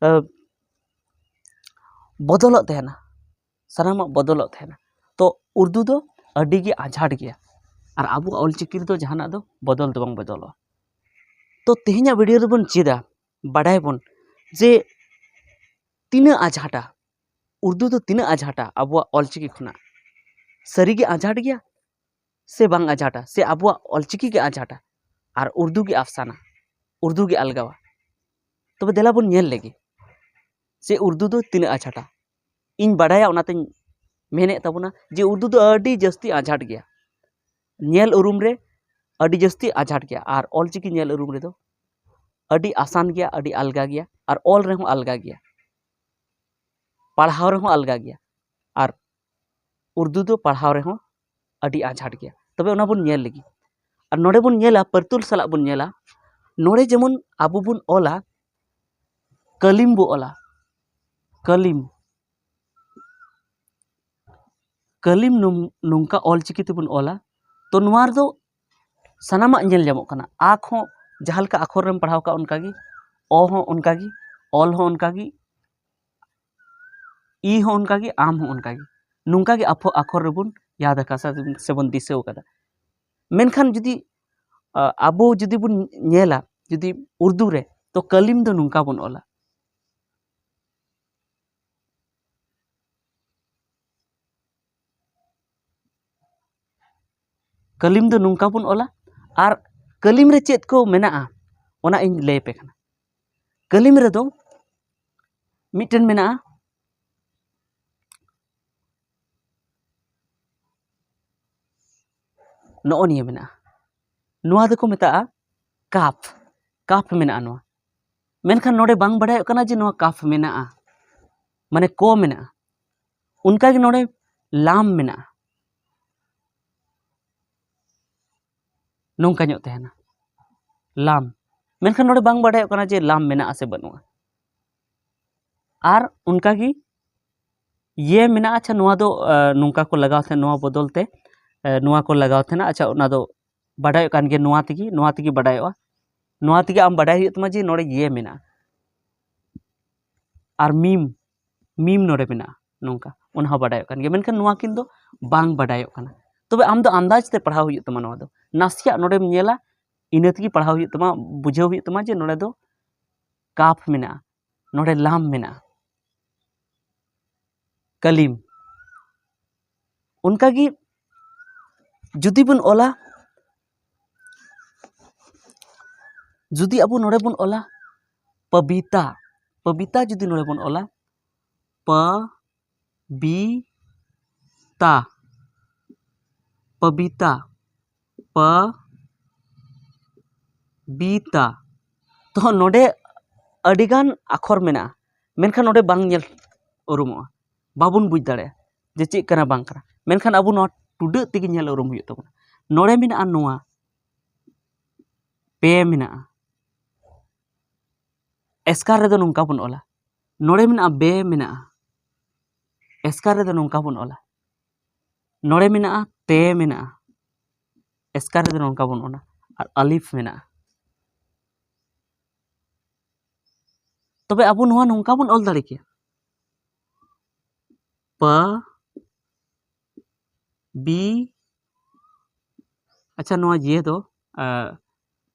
ᱟ, ᱵᱚᱫᱚᱞᱚᱜ ᱛᱟᱦᱮᱱᱟ, ᱥᱟᱱᱟᱢᱟᱜ ᱵᱚᱫᱚᱞᱚᱜ ᱛᱟᱦᱮᱱᱟ᱾ ᱛᱚ ᱩᱨᱫᱩ ᱫᱚ ᱟᱹᱰᱤ ᱜᱮ ᱟᱡᱷᱟᱴ ᱜᱮᱭᱟ, ᱟᱨ ᱟᱵᱚᱣᱟᱜ ᱚᱞᱪᱤᱠᱤ ᱨᱮᱫᱚ ᱡᱟᱦᱟᱱᱟᱜ ᱫᱚ ᱵᱚᱫᱚᱞ ᱫᱚ ᱵᱟᱝ ᱵᱚᱫᱚᱞᱚᱜᱼᱟ᱾ ᱛᱚ ᱛᱮᱦᱮᱧᱟᱜ ᱵᱷᱤᱰᱤᱭᱳ ᱨᱮᱵᱚᱱ ᱪᱮᱫᱟ, ᱵᱟᱰᱟᱭᱟᱵᱚᱱ ᱡᱮ ᱛᱤᱱᱟᱹᱜ ᱟᱡᱷᱟᱴᱟ, ᱩᱨᱫᱩ ᱫᱚ ᱛᱤᱱᱟᱹᱜ ᱟᱡᱷᱟᱴᱟ ᱟᱵᱚᱣᱟᱜ ᱚᱞᱪᱤᱠᱤ ᱠᱷᱚᱱᱟᱜ᱾ ᱥᱟᱹᱨᱤᱜᱮ ᱟᱡᱷᱟᱴ ᱜᱮᱭᱟ ᱥᱮ ᱵᱟᱝ ᱟᱡᱷᱟᱴᱟ, ᱥᱮ ᱟᱵᱚᱣᱟᱜ ᱚᱞᱪᱤᱠᱤ ᱜᱮ ᱟᱡᱷᱟᱴᱟ ᱟᱨ ᱩᱨᱫᱩ ᱜᱮ ᱟᱯᱥᱟᱱᱟ, ᱩᱨᱫᱩ ᱜᱮ ᱟᱞᱜᱟᱣᱟ? ᱛᱚᱵᱮ ᱫᱮᱞᱟ ᱵᱚᱱ ᱧᱮᱞ ᱞᱮᱜᱮ ᱡᱮ ᱩᱨᱫᱩ ᱫᱚ ᱛᱤᱱᱟᱹᱜ ᱟᱡᱷᱟᱴᱟ᱾ ᱤᱧ ᱵᱟᱰᱟᱭᱟ, ᱚᱱᱟᱛᱮᱧ ᱢᱮᱱᱮᱫ ᱛᱟᱵᱚᱱᱟ ᱡᱮ ᱩᱨᱫᱩ ᱫᱚ ᱟᱹᱰᱤ ᱡᱟᱹᱥᱛᱤ ᱟᱡᱷᱟᱴ ᱜᱮᱭᱟ, ᱧᱮᱞ ᱩᱨᱩᱢ ᱨᱮ ᱟᱹᱰᱤ ᱡᱟᱹᱥᱛᱤ ᱟᱡᱷᱟᱴ ᱜᱮᱭᱟ, ᱟᱨ ᱚᱞᱪᱤᱠᱤ ᱧᱮᱞ ᱩᱨᱩᱢ ᱨᱮᱫᱚ ᱟᱹᱰᱤ ᱟᱥᱟᱱ ᱜᱮᱭᱟ, ᱟᱹᱰᱤ ᱟᱞᱜᱟ ᱜᱮᱭᱟ, ᱟᱨ ᱚᱞ ᱨᱮᱦᱚᱸ ᱟᱞᱜᱟ ᱜᱮᱭᱟ, ᱯᱟᱲᱦᱟᱣ ᱨᱮᱦᱚᱸ ᱟᱞᱜᱟ ᱜᱮᱭᱟ, ᱟᱨ ᱩᱨᱫᱩ ᱫᱚ ᱯᱟᱲᱦᱟᱣ ᱨᱮᱦᱚᱸ ᱟᱹᱰᱤ ᱟᱡᱷᱟᱴ ᱜᱮᱭᱟ᱾ ᱛᱚᱵᱮ ᱚᱱᱟ ᱵᱚᱱ ᱧᱮᱞ ᱞᱮᱜᱮ᱾ ᱟᱨ ᱱᱚᱰᱮ ᱵᱚᱱ ᱧᱮᱞᱟ, ᱯᱟᱹᱨᱛᱩᱞ ᱥᱟᱞᱟᱜ ᱵᱚᱱ ᱧᱮᱞᱟ, ᱱᱚᱰᱮ ᱡᱮᱢᱚᱱ ᱟᱵᱚ ᱵᱚᱱ ᱚᱞᱟ, ᱠᱟᱹᱞᱤᱢ ᱵᱚ ᱚᱞᱟ, ᱠᱟᱹᱞᱤᱢ, ᱠᱟᱹᱞᱤᱢ ᱱᱚᱝ-, ᱱᱚᱝᱠᱟ ᱚᱞ ᱪᱤᱠᱤ ᱛᱮᱵᱚᱱ ᱚᱞᱟ᱾ ᱛᱚ ᱱᱚᱣᱟ ᱨᱮᱫᱚ ᱥᱟᱱᱟᱢᱟᱜ ᱧᱮᱞ ᱧᱟᱢᱚᱜ ᱠᱟᱱᱟ᱾ ᱟᱠ ᱦᱚᱸ ᱡᱟᱦᱟᱸ ᱞᱮᱠᱟ ᱟᱠᱷᱚᱨ ᱨᱮᱢ ᱯᱟᱲᱦᱟᱣ ᱠᱟᱜ, ᱚᱱᱠᱟᱜᱮ, ᱚ ᱦᱚᱸ ᱚᱱᱠᱟᱜᱮ, ᱚᱞ ᱦᱚᱸ ᱚᱱᱠᱟᱜᱮ, ᱤ ᱦᱚᱸ ᱚᱱᱠᱟᱜᱮ, ᱟᱢ ᱦᱚᱸ ᱚᱱᱠᱟᱜᱮ᱾ ᱱᱚᱝᱠᱟᱜᱮ ᱟᱯᱷᱚ-, ᱟᱠᱷᱚᱨ ᱨᱮᱵᱚᱱ ᱭᱟᱫ ᱟᱠᱟᱫ ᱥᱮ, ᱥᱮᱵᱚᱱ ᱫᱤᱥᱟᱹᱣ ᱟᱠᱟᱫᱟ᱾ ᱢᱮᱱᱠᱷᱟᱱ ᱡᱩᱫᱤ, ᱟ, ᱟᱵᱚ ᱡᱩᱫᱤ ᱵᱚᱱ ᱧᱮᱞᱟ, ᱡᱩᱫᱤ ᱩᱨᱫᱩ ᱨᱮ, ᱛᱚ ᱠᱟᱹᱞᱤᱢ ᱫᱚ ᱱᱚᱝᱠᱟ ᱵᱚᱱ ᱚᱞᱟ᱾ ᱠᱟᱹᱞᱤᱢ ᱫᱚ ᱱᱚᱝᱠᱟ ᱵᱚᱱ ᱚᱞᱟ᱾ ᱟᱨ ᱠᱟᱹᱞᱤᱢ ᱨᱮ ᱪᱮᱫ ᱠᱚ ᱢᱮᱱᱟᱜᱼᱟ, ᱚᱱᱟ ᱤᱧ ᱞᱟᱹᱭ ᱟᱯᱮ ᱠᱟᱱᱟ᱾ ᱠᱟᱹᱞᱤᱢ ᱨᱮᱫᱚ ᱢᱤᱫᱴᱮᱱ ᱢᱮᱱᱟᱜᱼᱟ ᱱᱚᱜᱼᱚ ᱱᱤᱭᱟᱹ ᱢᱮᱱᱟᱜᱼᱟ᱾ ᱱᱚᱣᱟ ᱫᱚᱠᱚ ᱢᱮᱛᱟᱜᱼᱟ ᱠᱟᱯ᱾ ᱠᱟᱯ ᱢᱮᱱᱟᱜᱼᱟ ᱱᱚᱣᱟ᱾ ᱢᱮᱱᱠᱷᱟᱱ ᱱᱚᱰᱮ ᱵᱟᱝ ᱵᱟᱰᱟᱭᱚᱜ ᱠᱟᱱᱟ ᱡᱮ ᱱᱚᱣᱟ ᱠᱟᱯ ᱢᱮᱱᱟᱜᱼᱟ, ᱢᱟᱱᱮ ᱠᱚ ᱢᱮᱱᱟᱜᱼᱟ᱾ ᱚᱱᱠᱟᱜᱮ ᱱᱚᱰᱮ ᱞᱟᱢ ᱢᱮᱱᱟᱜᱼᱟ, ᱱᱚᱝᱠᱟ ᱧᱚᱜ ᱛᱟᱦᱮᱱᱟ ᱞᱟᱢ᱾ ᱢᱮᱱᱠᱷᱟᱱ ᱱᱚᱰᱮ ᱵᱟᱝ ᱵᱟᱰᱟᱭᱚᱜ ᱠᱟᱱᱟ ᱡᱮ ᱞᱟᱢ ᱢᱮᱱᱟᱜᱼᱟ ᱥᱮ ᱵᱟᱹᱱᱩᱜᱼᱟ᱾ ᱟᱨ ᱚᱱᱠᱟᱜᱮ ᱤᱭᱮ ᱢᱮᱱᱟᱜᱼᱟ᱾ ᱟᱪᱪᱷᱟ, ᱱᱚᱣᱟ ᱫᱚ ᱱᱚᱝᱠᱟ ᱠᱚ ᱞᱟᱜᱟᱣ ᱛᱟᱦᱮᱱᱟ, ᱱᱚᱣᱟ ᱵᱚᱫᱚᱞ ᱛᱮ ᱱᱚᱣᱟ ᱠᱚ ᱞᱟᱜᱟᱣ ᱛᱟᱦᱮᱱᱟ᱾ ᱟᱪᱪᱷᱟ, ᱚᱱᱟ ᱫᱚ ᱵᱟᱰᱟᱭᱚᱜ ᱠᱟᱱ ᱜᱮᱭᱟ, ᱱᱚᱣᱟ ᱛᱮᱜᱮ ᱱᱚᱣᱟ ᱛᱮᱜᱮ ᱵᱟᱰᱟᱭᱚᱜᱼᱟ᱾ ᱱᱚᱣᱟ ᱛᱮᱜᱮ ᱟᱢ ᱵᱟᱰᱟᱭ ᱦᱩᱭᱩᱜ ᱛᱟᱢᱟ ᱡᱮ ᱱᱚᱰᱮ ᱤᱭᱮ ᱢᱮᱱᱟᱜᱼᱟ᱾ ᱟᱨ ᱢᱤᱢ, ᱢᱤᱢ ᱱᱚᱰᱮ ᱢᱮᱱᱟᱜᱼᱟ, ᱱᱚᱝᱠᱟ, ᱚᱱᱟ ᱦᱚᱸ ᱵᱟᱰᱟᱭᱚᱜ ᱠᱟᱱ ᱜᱮᱭᱟ᱾ ᱢᱮᱱᱠᱷᱟᱱ ᱱᱚᱣᱟ ᱠᱤᱱ ᱫᱚ ᱵᱟᱝ ᱵᱟᱰᱟᱭᱚᱜ ᱠᱟᱱᱟ᱾ ᱛᱚᱵᱮ ᱟᱢ ᱫᱚ ᱟᱱᱫᱟᱡᱽ ᱛᱮ ᱯᱟᱲᱦᱟᱣ ᱦᱩᱭᱩᱜ ᱛᱟᱢᱟ᱾ ᱱᱚᱣᱟ ᱫᱚ ᱱᱟᱥᱮᱭᱟᱜ ᱱᱚᱰᱮᱢ ᱧᱮᱞᱟ, ᱤᱱᱟᱹ ᱛᱮᱜᱮ ᱯᱟᱲᱦᱟᱣ ᱦᱩᱭᱩᱜ ᱛᱟᱢᱟ, ᱵᱩᱡᱷᱟᱹᱣ ᱦᱩᱭᱩᱜ ᱛᱟᱢᱟ ᱡᱮ ᱱᱚᱰᱮ ᱫᱚ ᱠᱟᱯ ᱢᱮᱱᱟᱜᱼᱟ, ᱱᱚᱰᱮ ᱞᱟᱢ ᱢᱮᱱᱟᱜᱼᱟ, ᱠᱟᱞᱤᱢ᱾ ᱚᱱᱠᱟᱜᱮ ᱡᱩᱫᱤ ᱵᱚᱱ ᱚᱞᱟ, ᱡᱩᱫᱤ ᱟᱵᱚ ᱱᱚᱰᱮ ᱵᱚᱱ ᱚᱞᱟ ᱯᱟᱵᱤᱛᱟ, ᱯᱟᱵᱤᱛᱟ ᱡᱩᱫᱤ ᱱᱚᱰᱮ ᱵᱚᱱ ᱚᱞᱟ, ᱯᱟ ᱵᱤ ᱛᱟ, ᱯᱟᱵᱤᱛᱟ, ᱯᱟ ᱵᱤ ᱛᱟ᱾ ᱛᱚ ᱱᱚᱰᱮ ᱟᱹᱰᱤᱜᱟᱱ ᱟᱠᱷᱚᱨ ᱢᱮᱱᱟᱜᱼᱟ, ᱢᱮᱱᱠᱷᱟᱱ ᱱᱚᱰᱮ ᱵᱟᱝ ᱧᱮᱞ ᱩᱨᱩᱢᱚᱜᱼᱟ, ᱵᱟᱵᱚᱱ ᱵᱩᱡᱽ ᱫᱟᱲᱮᱭᱟᱜᱼᱟ ᱡᱮ ᱪᱮᱫ ᱠᱟᱱᱟ ᱵᱟᱝ ᱠᱟᱱᱟ᱾ ᱢᱮᱱᱠᱷᱟᱱ ᱟᱵᱚ ᱱᱚᱣᱟ ᱴᱩᱰᱟᱹᱜ ᱛᱮᱜᱮ ᱧᱮᱞ ᱩᱨᱩᱢ ᱦᱩᱭᱩᱜ ᱛᱟᱵᱚᱱᱟ᱾ ᱱᱚᱰᱮ ᱢᱮᱱᱟᱜᱼᱟ ᱱᱚᱣᱟ ᱯᱮ ᱢᱮᱱᱟᱜᱼᱟ, ᱮᱥᱠᱟᱨ ᱨᱮᱫᱚ ᱱᱚᱝᱠᱟ ᱵᱚᱱ ᱚᱞᱟ, ᱱᱚᱰᱮ ᱢᱮᱱᱟᱜᱼᱟ ᱵᱮ ᱢᱮᱱᱟᱜᱼᱟ, ᱮᱥᱠᱟᱨ ᱨᱮᱫᱚ ᱱᱚᱝᱠᱟ ᱵᱚᱱ ᱚᱞᱟ, ᱱᱚᱰᱮ ᱢᱮᱱᱟᱜᱼᱟ ᱛᱮ ᱢᱮᱱᱟᱜᱼᱟ, ᱮᱥᱠᱟᱨ ᱨᱮᱫᱚ ᱱᱚᱝᱠᱟ ᱵᱚᱱ ᱚᱞᱟ, ᱟᱨ ᱟᱞᱤᱯ ᱢᱮᱱᱟᱜᱼᱟ᱾ ᱛᱚᱵᱮ ᱟᱵᱚ ᱱᱚᱣᱟ ᱱᱚᱝᱠᱟ ᱵᱚᱱ ᱚᱞ ᱫᱟᱲᱮ ᱠᱮᱭᱟ, ᱯᱟ ᱵᱤ, ᱟᱪᱪᱷᱟ, ᱱᱚᱣᱟ ᱡᱮ ᱫᱚ, ᱟᱸ,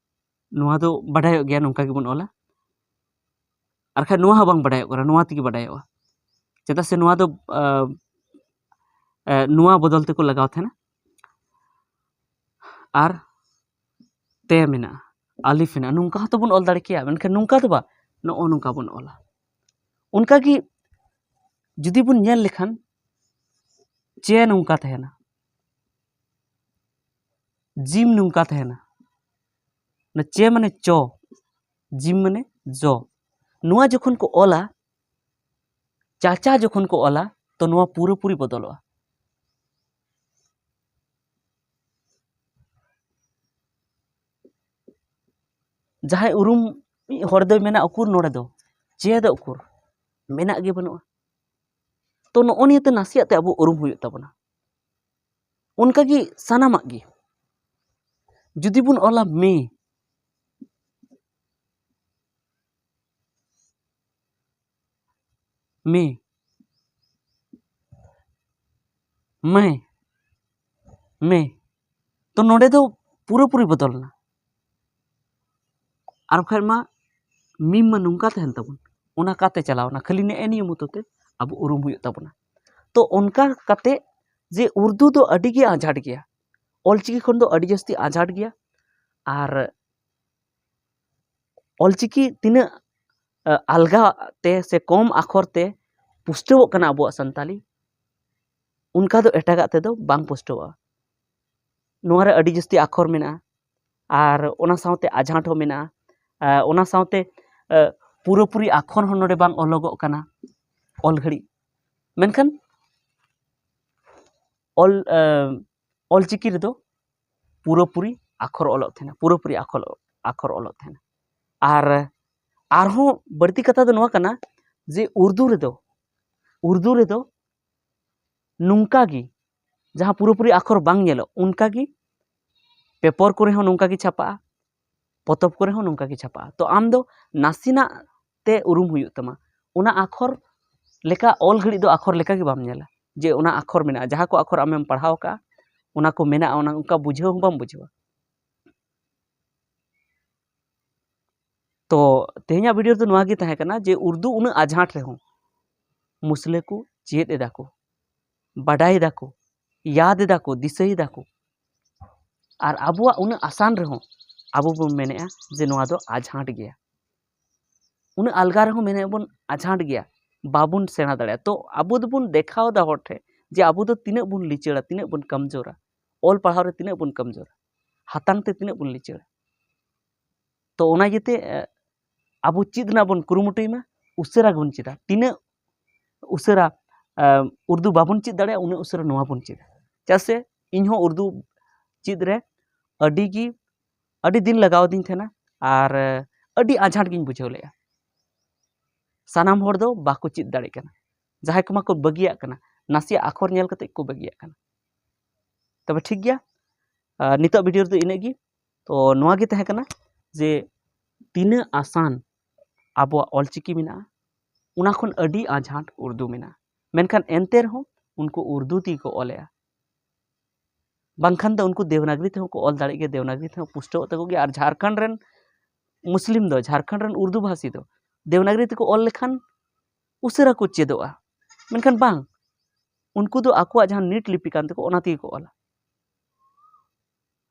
ᱱᱚᱣᱟ ᱫᱚ ᱵᱟᱰᱟᱭᱚᱜ ᱜᱮᱭᱟ, ᱱᱚᱝᱠᱟ ᱜᱮᱵᱚᱱ ᱚᱞᱟ᱾ ᱟᱨ ᱠᱷᱟᱡ ᱱᱚᱣᱟ ᱦᱚᱸ ᱵᱟᱝ ᱵᱟᱰᱟᱭᱚᱜ ᱠᱟᱱᱟ, ᱱᱚᱣᱟ ᱛᱮᱜᱮ ᱵᱟᱰᱟᱭᱚᱜᱼᱟ᱾ ᱪᱮᱫᱟᱜ ᱥᱮ ᱱᱚᱣᱟ ᱫᱚ, ᱟᱸ, ᱟᱸ, ᱱᱚᱣᱟ ᱵᱚᱫᱚᱞ ᱛᱮᱠᱚ ᱞᱟᱜᱟᱣ ᱛᱟᱦᱮᱱᱟ᱾ ᱟᱨ ᱛᱮ ᱢᱮᱱᱟᱜᱼᱟ, ᱟᱞᱤᱯ ᱢᱮᱱᱟᱜᱼᱟ, ᱱᱚᱝᱠᱟ ᱦᱚᱸᱛᱚ ᱵᱚᱱ ᱚᱞ ᱫᱟᱲᱮ ᱠᱮᱭᱟ, ᱢᱮᱱᱠᱷᱟᱱ ᱱᱚᱝᱠᱟ ᱫᱚ ᱵᱟᱝ, ᱱᱚᱜᱼᱚ ᱱᱚᱝᱠᱟ ᱵᱚᱱ ᱚᱞᱟ᱾ ᱚᱱᱠᱟᱜᱮ ᱡᱩᱫᱤ ᱵᱚᱱ ᱧᱮᱞ ᱞᱮᱠᱷᱟᱱ ᱪᱮ ᱱᱚᱝᱠᱟ ᱛᱟᱦᱮᱱᱟ, ᱡᱤᱢ ᱱᱚᱝᱠᱟ ᱛᱟᱦᱮᱱᱟ᱾ ᱚᱱᱟ ᱪᱮ ᱢᱟᱱᱮ ᱪᱚ, ᱡᱤᱢ ᱢᱟᱱᱮ ᱡᱚ᱾ ᱱᱚᱣᱟ ᱡᱚᱠᱷᱚᱱ ᱠᱚ ᱚᱞᱟ, ᱪᱟᱪᱟ ᱡᱚᱠᱷᱚᱱ ᱠᱚ ᱚᱞᱟ, ᱛᱚ ᱱᱚᱣᱟ ᱯᱩᱨᱟᱹᱯᱩᱨᱤ ᱵᱚᱫᱚᱞᱚᱜᱼᱟ᱾ ᱡᱟᱦᱟᱸᱭ ᱩᱨᱩᱢ ᱦᱚᱲ ᱫᱚᱭ ᱢᱮᱱᱟ, "ᱩᱠᱩᱨ ᱱᱚᱰᱮ ᱫᱚ ᱪᱮ ᱫᱚ ᱩᱠᱩᱨ?" ᱢᱮᱱᱟᱜ ᱜᱮ ᱵᱟᱹᱱᱩᱜᱼᱟ᱾ ᱛᱚ ᱱᱚᱜᱼᱚ ᱱᱤᱭᱟᱹᱛᱮ ᱱᱟᱥᱮᱭᱟᱜ ᱛᱮ ᱟᱵᱚ ᱩᱨᱩᱢ ᱦᱩᱭᱩᱜ ᱛᱟᱵᱚᱱᱟ᱾ ᱚᱱᱠᱟᱜᱮ ᱥᱟᱱᱟᱢᱟᱜ ᱜᱮ, ᱡᱩᱫᱤ ᱵᱚᱱ ᱚᱞᱟ ᱢᱮ, ᱢᱮ, ᱢᱮ, ᱢᱮ, ᱛᱚ ᱱᱚᱰᱮ ᱫᱚ ᱯᱩᱨᱟᱹᱯᱩᱨᱤ ᱵᱚᱫᱚᱞ ᱮᱱᱟ᱾ ᱟᱨ ᱵᱟᱠᱷᱟᱡ ᱢᱟ ᱢᱤᱢ ᱢᱟ ᱱᱚᱝᱠᱟ ᱛᱟᱦᱮᱱ ᱛᱟᱵᱚᱱ, ᱚᱱᱟ ᱠᱟᱛᱮ ᱪᱟᱞᱟᱣ ᱮᱱᱟ, ᱠᱷᱟᱹᱞᱤ ᱱᱮᱜᱼᱮ ᱱᱤᱭᱟᱹ ᱢᱚᱛᱚ ᱛᱮ ᱟᱵᱚ ᱩᱨᱩᱢ ᱦᱩᱭᱩᱜ ᱛᱟᱵᱚᱱᱟ᱾ ᱛᱚ ᱚᱱᱠᱟ ᱠᱟᱛᱮ ᱡᱮ ᱩᱨᱫᱩ ᱫᱚ ᱟᱹᱰᱤ ᱜᱮ ᱟᱸᱡᱷᱟᱴ ᱜᱮᱭᱟ, ᱚᱞᱪᱤᱠᱤ ᱠᱷᱚᱱ ᱫᱚ ᱟᱹᱰᱤ ᱡᱟᱹᱥᱛᱤ ᱟᱸᱡᱷᱟᱴ ᱜᱮᱭᱟ᱾ ᱟᱨ ᱚᱞᱪᱤᱠᱤ ᱛᱤᱱᱟᱹᱜ, ᱮ, ᱟᱞᱜᱟ ᱛᱮ ᱥᱮ ᱠᱚᱢ ᱟᱠᱷᱚᱨ ᱛᱮ ᱯᱩᱥᱴᱟᱹᱣᱚᱜ ᱠᱟᱱᱟ ᱟᱵᱚᱣᱟᱜ ᱥᱟᱱᱛᱟᱞᱤ, ᱚᱱᱠᱟ ᱫᱚ ᱮᱴᱟᱜᱟᱜ ᱛᱮᱫᱚ ᱵᱟᱝ ᱯᱩᱥᱴᱟᱹᱣᱚᱜᱼᱟ᱾ ᱱᱚᱣᱟ ᱨᱮ ᱟᱹᱰᱤ ᱡᱟᱹᱥᱛᱤ ᱟᱠᱷᱚᱨ ᱢᱮᱱᱟᱜᱼᱟ, ᱟᱨ ᱚᱱᱟ ᱥᱟᱶᱛᱮ ᱟᱡᱷᱟᱸᱴ ᱦᱚᱸ ᱢᱮᱱᱟᱜᱼᱟ᱾ ᱮ, ᱚᱱᱟ ᱥᱟᱶᱛᱮ, ᱮ, ᱯᱩᱨᱟᱹᱯᱩᱨᱤ ᱟᱠᱷᱚᱨ ᱦᱚᱸ ᱱᱚᱰᱮ ᱵᱟᱝ ᱚᱞᱚᱜᱚᱜ ᱠᱟᱱᱟ ᱚᱞ ᱜᱷᱟᱹᱲᱤᱡ᱾ ᱢᱮᱱᱠᱷᱟᱱ ᱚᱞ, ᱮ, ᱚᱞᱪᱤᱠᱤ ᱨᱮᱫᱚ ᱯᱩᱨᱟᱹᱯᱩᱨᱤ ᱟᱠᱷᱚᱨ ᱚᱞᱚᱜ ᱛᱟᱦᱮᱱᱟ, ᱯᱩᱨᱟᱹᱯᱩᱨᱤ ᱟᱠᱷᱚᱨ, ᱟᱠᱷᱚᱨ ᱚᱞᱚᱜ ᱛᱟᱦᱮᱱᱟ᱾ ᱟᱨ ᱟᱨᱦᱚᱸ ᱵᱟᱹᱲᱛᱤ ᱠᱟᱛᱷᱟ ᱫᱚ ᱱᱚᱣᱟ ᱠᱟᱱᱟ ᱡᱮ ᱩᱨᱫᱩ ᱨᱮᱫᱚ, ᱩᱨᱫᱩ ᱨᱮᱫᱚ ᱱᱚᱝᱠᱟ ᱜᱮ, ᱡᱟᱦᱟᱸ ᱯᱩᱨᱟᱹᱯᱩᱨᱤ ᱟᱠᱷᱚᱨ ᱵᱟᱝ ᱧᱮᱞᱚᱜ, ᱚᱱᱠᱟ ᱜᱮ ᱯᱮᱯᱚᱨ ᱠᱚᱨᱮ ᱦᱚᱸ ᱱᱚᱝᱠᱟ ᱜᱮ ᱪᱷᱟᱯᱟᱜᱼᱟ, ᱯᱚᱛᱚᱵ ᱠᱚᱨᱮ ᱦᱚᱸ ᱱᱚᱝᱠᱟ ᱜᱮ ᱪᱷᱟᱯᱟᱜᱼᱟ᱾ ᱛᱚ ᱟᱢ ᱫᱚ ᱱᱟᱥᱮᱱᱟᱜ ᱛᱮ ᱩᱨᱩᱢ ᱦᱩᱭᱩᱜ ᱛᱟᱢᱟ᱾ ᱚᱱᱟ ᱟᱠᱷᱚᱨ ᱞᱮᱠᱟ ᱚᱞ ᱜᱷᱟᱹᱲᱤᱡ ᱫᱚ ᱟᱠᱷᱚᱨ ᱞᱮᱠᱟ ᱜᱮ ᱵᱟᱢ ᱧᱮᱞᱟ ᱡᱮ ᱚᱱᱟ ᱟᱠᱷᱚᱨ ᱢᱮᱱᱟᱜᱼᱟ, ᱡᱟᱦᱟᱸ ᱠᱚ ᱟᱠᱷᱚᱨ ᱟᱢᱮᱢ ᱯᱟᱲᱦᱟᱣ ᱟᱠᱟᱫᱼᱟ, ᱚᱱᱟ ᱠᱚ ᱢᱮᱱᱟᱜᱼᱟ, ᱚᱱᱟ ᱚᱱᱠᱟ ᱵᱩᱡᱷᱟᱹᱣ ᱦᱚᱸ ᱵᱟᱢ ᱵᱩᱡᱷᱟᱹᱣᱟ᱾ ᱛᱚ ᱛᱮᱦᱮᱧᱟᱜ ᱵᱷᱤᱰᱤᱭᱳ ᱨᱮᱫᱚ ᱱᱚᱣᱟ ᱜᱮ ᱛᱟᱦᱮᱸ ᱠᱟᱱᱟ ᱡᱮ ᱩᱨᱫᱩ ᱩᱱᱟᱹᱜ ᱟᱡᱷᱟᱸᱴ ᱨᱮᱦᱚᱸ ᱢᱩᱥᱞᱟᱹ ᱠᱚ ᱪᱮᱫ ᱮᱫᱟ ᱠᱚ, ᱵᱟᱰᱟᱭ ᱮᱫᱟ ᱠᱚ, ᱭᱟᱫ ᱮᱫᱟ ᱠᱚ, ᱫᱤᱥᱟᱹᱭ ᱮᱫᱟ ᱠᱚ᱾ ᱟᱨ ᱟᱵᱚᱣᱟᱜ ᱩᱱᱟᱹᱜ ᱟᱥᱟᱱ ᱨᱮᱦᱚᱸ ᱟᱵᱚ ᱵᱚᱱ ᱢᱮᱱᱮᱫᱼᱟ ᱡᱮ ᱱᱚᱣᱟ ᱫᱚ ᱟᱡᱷᱟᱸᱴ ᱜᱮᱭᱟ᱾ ᱩᱱᱟᱹᱜ ᱟᱞᱜᱟ ᱨᱮᱦᱚᱸ ᱢᱮᱱᱮᱫ ᱵᱚᱱ ᱟᱡᱷᱟᱸᱴ ᱜᱮᱭᱟ, ᱵᱟᱵᱚᱱ ᱥᱮᱬᱟ ᱫᱟᱲᱮᱭᱟᱜᱼᱟ᱾ ᱛᱚ ᱟᱵᱚ ᱫᱚᱵᱚᱱ ᱫᱮᱠᱷᱟᱣ ᱮᱫᱟ ᱦᱚᱲ ᱴᱷᱮᱱ ᱡᱮ ᱟᱵᱚ ᱫᱚ ᱛᱤᱱᱟᱹᱜ ᱵᱚᱱ ᱞᱤᱪᱟᱹᱲᱟ, ᱛᱤᱱᱟᱹᱜ ᱵᱚᱱ ᱠᱚᱢᱡᱳᱨᱟ, ᱚᱞ ᱯᱟᱲᱦᱟᱣ ᱨᱮ ᱛᱤᱱᱟᱹᱜ ᱵᱚᱱ ᱠᱚᱢᱡᱳᱨᱟ᱾ ᱦᱟᱛᱟᱝ ᱛᱮ ᱛᱤᱱᱟᱹᱜ ᱵᱚᱱ ᱞᱤᱪᱟᱹᱲᱟ᱾ ᱛᱚ ᱚᱱᱟ ᱤᱭᱟᱹᱛᱮ ᱟᱵᱚ ᱪᱮᱫ ᱨᱮᱱᱟᱜ ᱵᱚᱱ ᱠᱩᱨᱩᱢᱩᱴᱩᱭ ᱢᱟ, ᱩᱥᱟᱹᱨᱟ ᱜᱮᱵᱚᱱ ᱪᱮᱫᱟ᱾ ᱛᱤᱱᱟᱹᱜ ᱩᱥᱟᱹᱨᱟ ᱩᱨᱫᱩ ᱵᱟᱵᱚᱱ ᱪᱮᱫ ᱫᱟᱲᱮᱭᱟᱜᱼᱟ, ᱩᱱᱟᱹᱜ ᱩᱥᱟᱹᱨᱟ ᱱᱚᱣᱟ ᱵᱚᱱ ᱪᱮᱫᱟ᱾ ᱪᱮᱫᱟᱜ ᱥᱮ ᱤᱧᱦᱚᱸ ᱩᱨᱫᱩ ᱪᱮᱫ ᱨᱮ ᱟᱹᱰᱤ ᱜᱮ ᱟᱹᱰᱤ ᱫᱤᱱ ᱞᱟᱜᱟᱣ ᱟᱹᱫᱤᱧ ᱛᱟᱦᱮᱱᱟ ᱟᱨ ᱟᱹᱰᱤ ᱟᱸᱡᱷᱟᱴ ᱜᱤᱧ ᱵᱩᱡᱷᱟᱹᱣ ᱞᱮᱫᱼᱟ᱾ ᱥᱟᱱᱟᱢ ᱦᱚᱲ ᱫᱚ ᱵᱟᱠᱚ ᱪᱮᱫ ᱫᱟᱲᱮᱭᱟᱜ ᱠᱟᱱᱟ, ᱡᱟᱦᱟᱸᱭ ᱠᱚᱢᱟ ᱠᱚ ᱵᱟᱹᱜᱤᱭᱟᱜ ᱠᱟᱱᱟ, ᱱᱟᱥᱮᱭᱟᱜ ᱟᱠᱷᱚᱨ ᱧᱮᱞ ᱠᱟᱛᱮ ᱠᱚ ᱵᱟᱹᱜᱤᱭᱟᱜ ᱠᱟᱱᱟ᱾ ᱛᱚᱵᱮ ᱴᱷᱤᱠ ᱜᱮᱭᱟ, ᱱᱤᱛᱚᱜ ᱵᱷᱤᱰᱤᱭᱳ ᱨᱮᱫᱚ ᱤᱱᱟᱹᱜ ᱜᱮ᱾ ᱛᱚ ᱱᱚᱣᱟ ᱜᱮ ᱛᱟᱦᱮᱸ ᱠᱟᱱᱟ ᱡᱮ ᱛᱤᱱᱟᱹᱜ ᱟᱥᱟᱱ ᱟᱵᱚᱣᱟᱜ ᱚᱞᱪᱤᱠᱤ ᱢᱮᱱᱟᱜᱼᱟ, ᱚᱱᱟ ᱠᱷᱚᱱ ᱟᱹᱰᱤ ᱟᱸᱡᱷᱟᱴ ᱩᱨᱫᱩ ᱢᱮᱱᱟᱜᱼᱟ᱾ ᱢᱮᱱᱠᱷᱟᱱ ᱮᱱᱛᱮ ᱨᱮᱦᱚᱸ ᱩᱱᱠᱩ ᱩᱨᱫᱩ ᱛᱮᱜᱮ ᱠᱚ ᱚᱞᱮᱜᱼᱟ᱾ ᱵᱟᱝᱠᱷᱟᱱ ᱫᱚ ᱩᱱᱠᱩ ᱫᱮᱵᱽᱱᱟᱜᱽᱨᱤ ᱛᱮᱦᱚᱸ ᱠᱚ ᱚᱞ ᱫᱟᱲᱮᱭᱟᱜ ᱜᱮᱭᱟ, ᱫᱮᱵᱽᱱᱟᱜᱽᱨᱤ ᱛᱮᱦᱚᱸ ᱯᱩᱥᱴᱟᱹᱣᱚᱜ ᱛᱟᱠᱚ ᱜᱮᱭᱟ᱾ ᱟᱨ ᱡᱷᱟᱲᱠᱷᱚᱸᱰ ᱨᱮᱱ ᱢᱩᱥᱞᱤᱢ ᱫᱚ, ᱡᱷᱟᱲᱠᱷᱚᱸᱰ ᱨᱮᱱ ᱩᱨᱫᱩ ᱵᱷᱟᱥᱤ ᱫᱚ ᱫᱮᱵᱽᱱᱟᱜᱽᱨᱤ ᱛᱮᱠᱚ ᱚᱞ ᱞᱮᱠᱷᱟᱱ ᱩᱥᱟᱹᱨᱟ ᱠᱚ ᱪᱮᱫᱚᱜᱼᱟ᱾ ᱢᱮᱱᱠᱷᱟᱱ ᱵᱟᱝ, ᱩᱱᱠᱩ ᱫᱚ ᱟᱠᱚᱣᱟᱜ ᱡᱟᱦᱟᱸ ᱱᱤᱴ ᱞᱤᱯᱤ ᱠᱟᱱ ᱛᱟᱠᱚ, ᱚᱱᱟ ᱛᱮᱜᱮ ᱠᱚ ᱚᱞᱟ᱾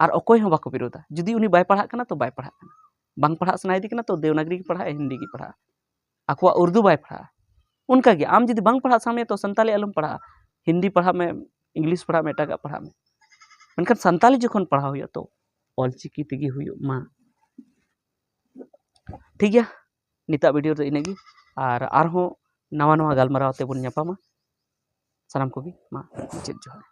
ᱟᱨ ᱚᱠᱚᱭ ᱦᱚᱸ ᱵᱟᱠᱚ ᱵᱤᱨᱳᱫᱟ᱾ ᱡᱩᱫᱤ ᱩᱱᱤ ᱵᱟᱭ ᱯᱟᱲᱦᱟᱜ ᱠᱟᱱᱟ, ᱛᱚ ᱵᱟᱭ ᱯᱟᱲᱦᱟᱜ ᱠᱟᱱᱟ᱾ ᱵᱟᱝ ᱯᱟᱲᱦᱟᱜ ᱥᱟᱱᱟᱭᱮᱫᱮ ᱠᱟᱱᱟ, ᱛᱚ ᱫᱮᱵᱽᱱᱟᱜᱽᱨᱤ ᱜᱮ ᱯᱟᱲᱦᱟᱜᱼᱟ, ᱦᱤᱱᱫᱤ ᱜᱮ ᱯᱟᱲᱦᱟᱜᱼᱟ, ᱟᱠᱚᱣᱟᱜ ᱩᱨᱫᱩ ᱵᱟᱭ ᱯᱟᱲᱦᱟᱜᱼᱟ᱾ ᱚᱱᱠᱟᱜᱮ ᱟᱢ ᱡᱩᱫᱤ ᱵᱟᱝ ᱯᱟᱲᱦᱟᱜ ᱥᱟᱱᱟᱭᱮᱫ ᱢᱮᱭᱟ, ᱛᱚ ᱥᱟᱱᱛᱟᱞᱤ ᱟᱞᱚᱢ ᱯᱟᱲᱦᱟᱜᱼᱟ, ᱦᱤᱱᱫᱤ ᱯᱟᱲᱦᱟᱜ ᱢᱮ, ᱤᱝᱞᱤᱥ ᱯᱟᱲᱦᱟᱜ ᱢᱮ, ᱮᱴᱟᱜᱟᱜ ᱯᱟᱲᱦᱟᱜ ᱢᱮ᱾ ᱢᱮᱱᱠᱷᱟᱱ ᱥᱟᱱᱛᱟᱞᱤ ᱡᱚᱠᱷᱚᱱ ᱯᱟᱲᱦᱟᱣ ᱦᱩᱭᱩᱜᱼᱟ, ᱛᱚ ᱚᱞᱪᱤᱠᱤ ᱛᱮᱜᱮ ᱦᱩᱭᱩᱜ ᱢᱟ᱾ ᱴᱷᱤᱠ ᱜᱮᱭᱟ, ᱱᱤᱛᱟᱜ ᱵᱷᱤᱰᱤᱭᱳ ᱨᱮᱫᱚ ᱤᱱᱟᱹᱜ ᱜᱮ, ᱟᱨ ᱟᱨᱦᱚᱸ ᱱᱟᱣᱟ ᱱᱟᱣᱟ ᱜᱟᱞᱢᱟᱨᱟᱣ ᱛᱮᱵᱚᱱ ᱧᱟᱯᱟᱢᱟ᱾ ᱥᱟᱱᱟᱢ ᱠᱚᱜᱮ ᱢᱟ ᱢᱩᱪᱟᱹᱫ ᱡᱚᱦᱟᱨ᱾